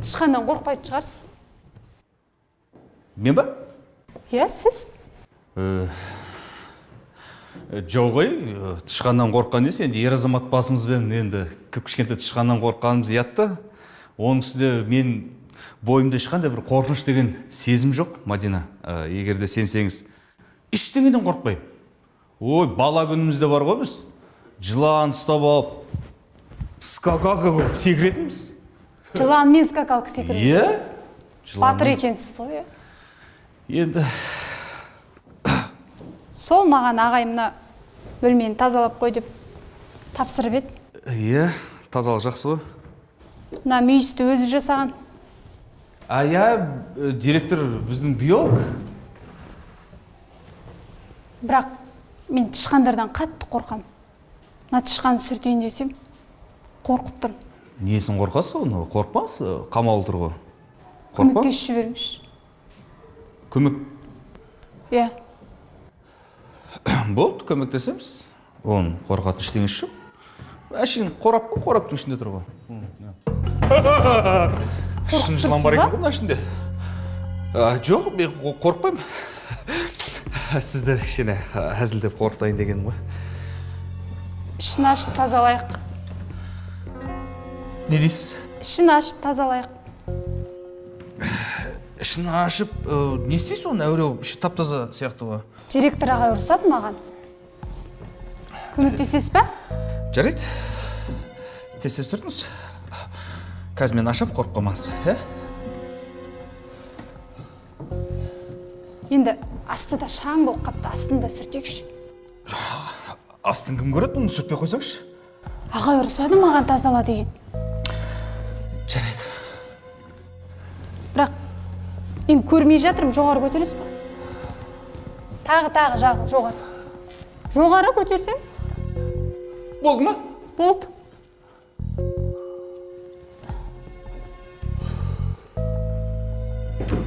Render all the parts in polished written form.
Тышқаннан қорықпайтын шығарсыз. Мен ба? Иә, сіз. Жоқ ой, тышқаннан қорыққан несі, енді ер азамат басымызбен енді кіп-кішкентай тышқаннан қорыққанымыз ұят та. Оның үстіне мен бойымда ешқандай бір қорқыныш деген сезім жоқ, Мадина. Егер де сенсеңіз, ештеңеден қорықпаймын. Ой, бала күнімізде бар ғой біз. Жылан ұстап алып, скакалка қылып секіретінбіз. Жыланмен скакалка секіретін? Иә. Батыр екенсіз ғой, иә? Енді Сол маған ағай мына бөлмені тазалап қой деп тапсырып еді. Иә, тазалық жақсы ғой. Мына мүйісті өзі жасаған. А, иә, директор біздің биолог. Бірақ мен тышқандардан қатты қорқамын. Мына тышқанды сүртейін десем, қорқып тұрмын. Несін қорқасыз оны? Қорықпаңыз, қамаулы тұр ғой. Қорықпаңыз. Көмектесіп жіберіңізші. Көмек? Иә. Болды, көмектесеміз. Оның қорқатын ештеңесі жоқ. Әшейін қорап қой, қораптың ішінде тұр ғой. Шын жылан бар екен ғой мына ішінде. Жоқ, мен қорықпаймын. Сізді кішкене әзілдеп қорқытайын дегенім ғой. Ішін ашып тазалайық. Не дейсіз? Ішін ашып тазалайық. Ішін ашып, не істейсіз оны, әуре болып, іші тап-таза сияқты ғой. Директор ағай ұрысады маған. Көмектесесіз ба? Жарайды. Тез-тез сүртіңіз. Қазір мен ашам, қорқып қалмаңыз, иә? Енді асты да шаң болып қапты, астын да сүртейікші. Астын кім көреді, бұны сүртпей қойсаңшы. Ағай ұрысады маған тазала деген. Жарайды. Бірақ мен көрмей жатырмын, жоғары көтересіз ба? Тағы, тағы, жағы, жоғары. Жоғары көтерсең. Болды ма? Болды.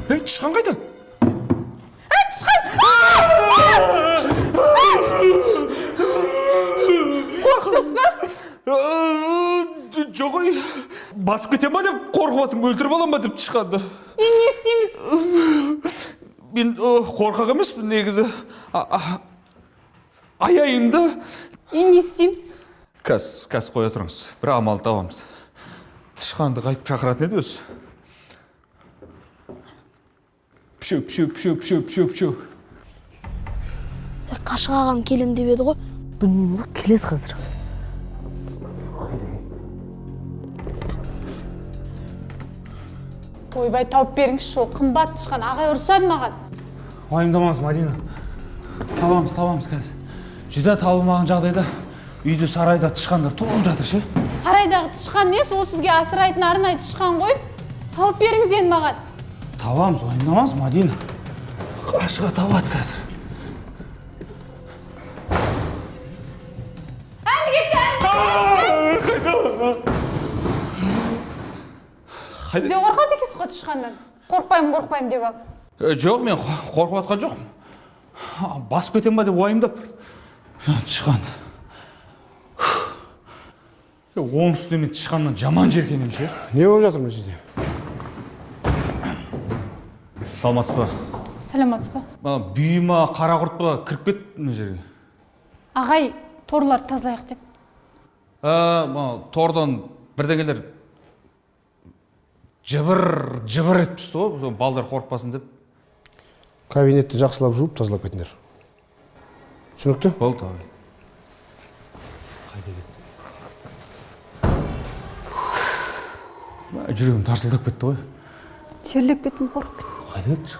Ей, тышқан қайда? Ей, тышқан! Тышқан! Қорықтыңыз ба? Жоқ, ой. Басып кетем ба деп қорқып жатырмын, өлтіріп алам ба деп тышқанды. Енді не істейміз? Мен қорқақ емеспін негізі. Аяйым да. Енді не істейміз? Кәз қоя тұрыңыз. Бір амал табамыз. Тышқанды қайтып шақыратын еді өзі. Пшу, пшу, пшу, пшу, пшу, пшу. Қашық ағам келем деп еді ғой. Білмеймін ғой, келеді қазір. Ойбай, тауып беріңізші, ол қымбат тышқан, ағай ұрысады маған. Уайымдамаңыз, Мадина. Табамыз, табамыз қазір. Жүдә табылмаған жағдайда үйде, сарайда тышқандар толып жатыр ше. Сарайдағы тышқан несі, ол сізге асырайтын арнайы тышқан ғой. Тауып беріңіз енді маған. Табамыз, уайымдамаңыз, Мадина. Қаршыға табады қазір. Әнді кетті, әнді кетті. Сіз де қорқады екенсіз ғой тышқаннан. Қорықпаймын, қорықпаймын деп алып. Жоқ, мен қорқып жатқан жоқпын. Басып кетем ба деп уайымдап. Жаңа тышқан. Оның үстіне мен тышқаннан жаман жеркенемін ше. Не болып жатыр мына жерде? Саламатсыз ба? Саламатсыз ба? Мына бүйі ма, қара құрт па кіріп кетті мына жерге. Ағай, торларды тазалайық деп. Мына тордан бірдеңелер жыбыр, жыбыр етіп түсті ғой, сол балдар қорықпасын деп. Кабинетті жақсылап жуып тазалап кетіңдер. Түсінікті? Болды, ағай. Қайда кетті? Жүрегім тарсылдап кетті ғой. Терлеп кеттім, қорқып кеттім. Қайда кетті?